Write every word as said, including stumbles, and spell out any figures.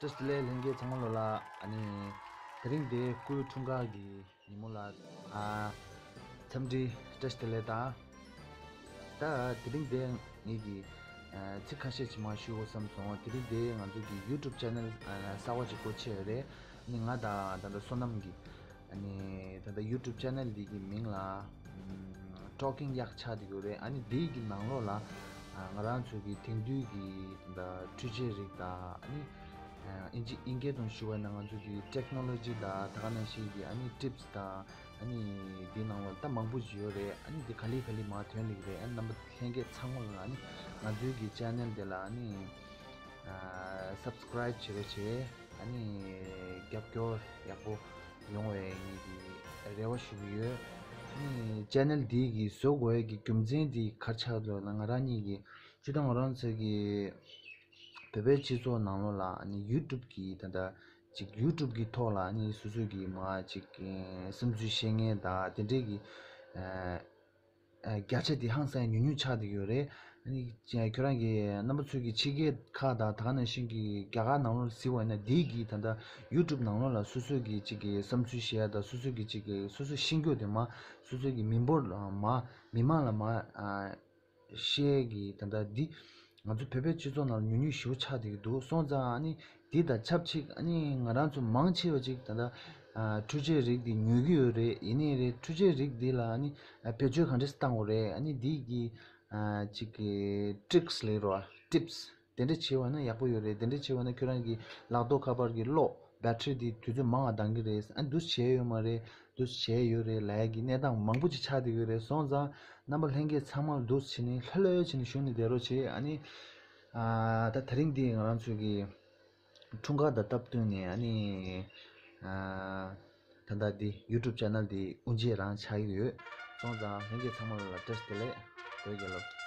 བཀྲ་ཤིས་བདེ་ལེགས་ལྷན་རྒྱས་ཚང་མ་ལོ་ལ། ཨ་ནི་དེ་རིང་དེ་སྐུའི་འཁྲུངས་སྐར་གྱི་ཉིན་མོ་ལ། ཨ། འཚམས་འདྲི་བཀྲ་ཤིས་བདེ་ལེགས་དང་། ད་དེ་རིང་དེ་ངེད་ཀྱི་ཨ་ཚིག་ཁ་ཤས་ཅིག་མར་ཞུ་དགོས་བསམ་སོང་། དེ་རིང་དེ་ང་ཚོ་གི་YouTube channel གསར་པ་ཅིག་སྒོ་ཕྱེ་ཡོད་རེད། ཨ་ནི་ང་དང་ད་ལྟ་བསོད་ནམས་ཀྱིས། ཨ་ནི་ད་ལྟ་YouTube channel འདི་གི་མིང་ལ་ཨམ། Talking Yak ཆགས་བསྡད་ཡོད་རེད། ཨ་ནི་འདི་གི་ནང་ལོགས་ལ་ཨ་ང་རང་ཚོ་གི་དེང་དུས་ཀྱི་ད་ལྟ་འཕྲུལ་ཆས་རིགས་དང་། ཨ་ནི་ཨ་ཨིན་ཇི་ཨིན་སྐད་ཐོག་ཞུ་བ་ན་ང་ཚོ་གི་ཊེག་ནོ་ལོ་ཇི་དང་། ད་ག་ནང་བཞིན་གྱི་ཨ་ནི་ཊིབ་སི་དང་། ཨ་ནི་འདི་ནང་ལོགས་ད་མང་པོ་ཞིག་ཡོད་རེད། ཨ་ནི་འདི་ག་ལེ་ག་ལེ་མར་ཐོན་བསྡད་ཀྱི་རེད། ཨ་ནི་རྣམ་པ་ལྷན་རྒྱས་ཚང་མ་ལ་ཨ་ནི་ང་ཚོའི་གི་ཅེ་ནལ་འདི་ལ་ཨ་ནི་ཨ་སབ་སི་ཀ་རའིབ་བྱེད་རོགས་བྱེད། ཨ་ནི་རྒྱབ་སྐྱོར་ཡག་པོ་ཡོང་བའི་ངེད་ཀྱི་རེ་བ་ཞུ་གི་ཡོད། ཨ་ནི་ཅེ་ནལ་འདི་གི་བཟོ་དགོས་ཡས་ཀྱི་རྒྱུ་མཚན་འདི་ག་རེ་ཆགས་འདུག་ལབ་ན། ང་རང་ཉིད་ཀྱི་སྤྱིར་བཏང་ང་རང་ཚོའི་གི་བོད་པའི་སྤྱི་ཚོགས་ནང་ལོགས་ལ་ཨ་ནི་ཡུ་ཊུབ་གི་ད་ལྟ་ཅིག་ཡུ་ཊུབ་གི་ཐོག་ལ་ཨ་ནི་སོ་སོའི་གི་མར་ཅིག་བསམ་ཚུལ་བཤད་མཁན་དང་དེ་འདྲའི་གི་ཨ་ཨ་བརྒྱ་ཆ་དེ་ཧང་སང་ཉུང་ཉུང་ཆགས་བསྡད་ཡོད་རེད། ཨ་ནི་ཁྱེད་རང་གི་རྣམ་པ་ཚོས་ཀྱི་ཕྱི་རྒྱལ་ཁག་དང་ད་ག་ནང་བཞིན་གྱི་རྒྱ་གར་ནང་ལོགས་ལ་གཟིགས་པ་ཡིན་ན། འདི་གི་ད་ལྟ་ཡུ་ཊུབ་ནང་ལོགས་ལ་སོ་སོ་གི་ཅིག་གི་བསམ་ཚུལ་བཤད་ཡ་དང་། སོ་སོ་གི་ཅིག་གི་སོ་སོ་ཤེས་རྒྱུ་དེ་མར་སོ་སོ་གི་མི་འབོར་ལ་མར་མི་མང་ལ་མར་ཨ་བཤད་ཀྱི་ད་ལྟ་འདི་ང་ཚོ་བོད་པའི་སྤྱི་ཚོགས་ནང་ལ་ཉུང་ཉུང་ཞེ་པོ་ཆགས་བསྡད་ཀྱི་འདུག་སོང་ཙང་། ཨ་ནི་འདི་དང་ཆབས་ཅིག་ཨ་ནི་ང་རང་ཚོ་མང་ཆེ་བ་ཅིག་ད་ལྟ་ཨ་འཕྲུལ་ཆས་རིགས་འདི་ཉོ་གི་ཡོད་རེད། ཡིན་ནའི་རེད། འཕྲུལ་ཆས་རིགས་འདི་ལ་ཨ་ནི་ཨ་བེད་སྤྱོད་ག་འདྲས་བཏང་དགོས་རེད། ཨ་ནི་འདི་གི་ཨ་ཅིག་གི་ཊིག་སི་ལབ་རོགས། ཊིབ་སི་དེ་འདྲ་བྱས་པ་ན་ཡག་པོ་ཡོད་རེད། དེ་འདྲ་བྱས་པ་ན་ཁྱོད་རང་གི་ལག་ཐོག་ཁ་པར་གྱི་གློག་བེ་ཊི་རི་དེ་དུས་ཚོད་མང་བ་འདང་གི་རེད། ཨ་འདུག་སེ་བྱས་ཡོད་མ་རེད། འདུག་སེ་བྱས་ཡོད་རེད་ལབ་ཡ་གི་གནས་སྟངས་མང་པོ་ཅིག་ཆགས་བསྡད་ཀྱི་ཡོད་རེད། སོང་ཙང་རྣམ་པ་ལྷན་རྒྱས་ཚང་མ་ལ་འདུག་སེ་བྱས་ནས་ལྷོད་ལྷོད་བྱས་ནས་བཞུགས་ནས་བསྡད་རོགས་བྱེད། ཨ་ནི་ཨ་ད་དེ་རིང་འདི་ང་རང་ཚོའི་གི་འཁྲུངས་སྐར་དང་སྟབས་བསྟུན་ནས། ཨ་ནི་ཨ་ད་ལྟ་འདི་ཡུ་ཊུབ་ཅེ་ནལ་འདི་དབུ་འབྱེད་རང་ཆགས་ཀྱི་ཡོད། སོང་ཙང་ལྷན་རྒྱས་ཚང་མ་ལ་བཀྲ་ཤིས་བདེ་ལེགས། བོད་རྒྱལ་ལོ།